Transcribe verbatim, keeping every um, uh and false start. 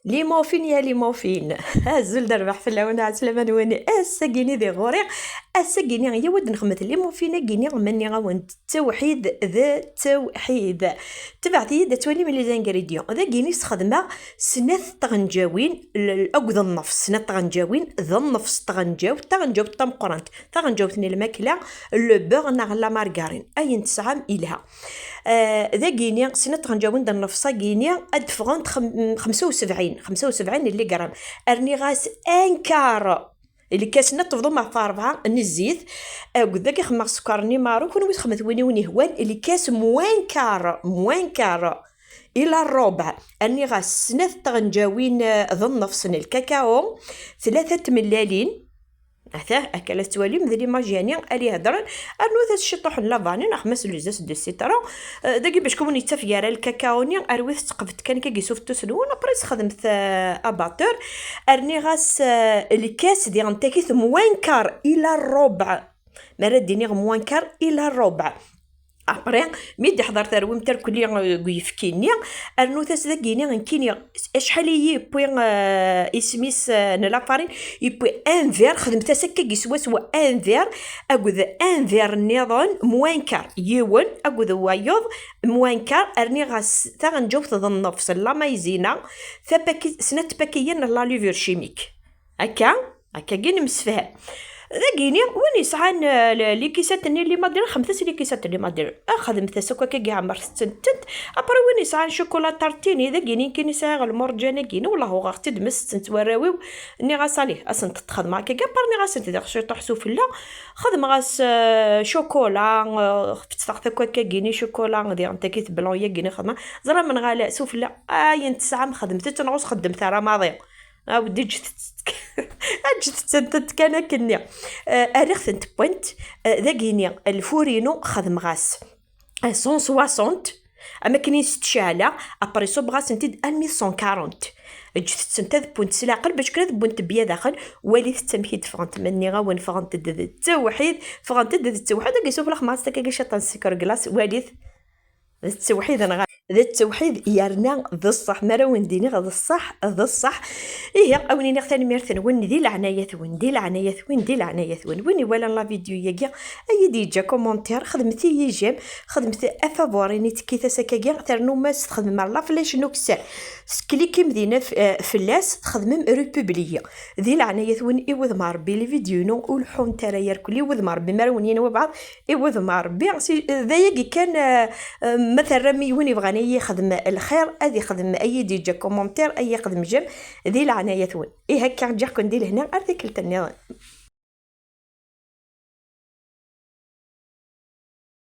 Limufin ya limufin. Azul d rrbeḥ fell-awen, ɛeslama-nwen. Ass-agini di ɣuri, ass-agini yawi ad nexmet limufin-agini, ma nniɣ-awen-d ttewḥid d ttewḥid. Tebɛet-iyi-d ad twalim les ingrédients. Dagini sxedmeɣ snat tɣenǧawin, l-, akked nnefs, snat tɣenǧawin d nnefs tɣenǧawt, taɣenǧawt tameqqrant, taɣenǧawt n lmakla, le beurre neɣ la margarine, ayen tesɛam ilha. Ah, dagini, snat tɣenǧawin d nnefs-agini, ad d-ffɣent xem-, xemsa u sebɛin, xemsa u sebɛin milligram. Rniɣ-as un quart, lkas-nni ad tebḍum ɣef rebɛa n zzit, akked dagi xemmeɣ sskeṛ-nni marru, kunwi txedmet win i wen-ihwan, lkas moins quart, moins quart, ila rrubeɛ. Rniɣ-as snat tɣenǧawin, ah, d nnefs n lkakao, tlata tmellalin, Atah, akka la tettwalim d l'image yani, ali heddren, rnut-as ciṭuḥ n la vanille, neɣ ma s lezas de citron. Euh, dagi bac kum ur yettafeg ara lkakao-nni, rwit-t qeblet kan akka deg isuftus-nwen, après sxedmet, euh, abatteur. Rniɣ-as, euh, lkas diɣen takit moins quart ila rrubeɛ. Mi ara d-iniɣ moins quart ila rrubeɛ. Après, mi d-iḥḍer terwimt irkelli, euh, deg uyefki-nni, rnut-as dagini, nekkini acḥal i yi-yewwi, euh, isem-is, euh, n la farine, yewwi un verre, xedmet-as akka swaswa un verre, akked un verre nniḍen, moins quart, yiwen, akked wayeḍ, moins quart, rniɣ-as taɣenǧawt d nnefs n la maïzena, tapaki-, snat tpakiyin n la levure chimique. Akka, akkagi nemsefham. Dagini, win yesɛan, euh, le-, likisat-nni n limadrin, xedmet-as likisat n limadrin. Ah, xedmet-as akk akkagi, ɛemmret-tent. Après, win yesɛan chocolat tartini, dagini, nekkini sɛiɣ lmurǧan-agini, wellah uɣeɣ-t-id, msestent warraw-iw, nniɣ-as, allez, ad sent-t-xedmeɣ akkagi, après nniɣ-asent diɣ ciṭuḥ sufella, xedmeɣ-as, euh, chocolat, euh, fettfeɣ-t akk akkagini, chocolat, diɣen takit blanc-yagini xedmeɣ, ẓra menɣala sufella, ayen tesɛam xedmet-tt, neɣ ur s-xeddmet ara maḍi. Awd, ǧǧet-tent, ǧǧet-tent kan akkenni. Euh, rriɣ-tent wwant, euh, dagini, lfur-inu xedmeɣ-as, euh, cent soixante, am akken i s-tceɛleɣ, après ṣubbeɣ-asent-id almi d cent quarante. Ǧǧet-tent ad wwent s leɛqel, bac kan ad wwent bya daxel, walit-tt amek i d-ffɣent, ma nniɣ-awen ffɣent-d d ttewḥid, ffɣent-d d ttewḥid, agi sufella xemmeɣ-as takagi ciṭ n sskeṛ glace, walit. D ttewḥid neɣ d ttewḥid yerna d ṣṣeḥ, mi ara wen-d-iniɣ d ṣṣeḥ, d ṣṣeḥ. Ihi, a wen-iniɣ tanemmirt-nwen, di leɛnayat-wen, di leɛnayat-wen, di leɛnayat-wen. Win iwalan la vidéo-yagi, a yi-d-yeǧǧa commentaire, xedmet-iyi j'aime, xedmet afavori-nni, tekkit-as akkagi, ternu ma s-txedmem ar la flèche n ukessar, tklikim dinna f-, eh, fell-as, txedmem republier. Di leɛnayat-wen, i wudem n Ṛebbi, les vidéos-inu ur leḥḥunt ara irkelli, i wudem n Ṛebbi, mi ara wen-yini wabɛaḍ, i wudem n Ṛebbi, si, d ayagi kan, eh, eh, ma terram i win yebɣan ad yi-yexdem lxir, ad ixdem, ad yi-d-yeǧǧa commentaire, ad yi-yexdem j'aime, di leɛnayat-wen. Ihi akka, ǧǧiɣ-ken di lehna, ar tikkelt nniḍen.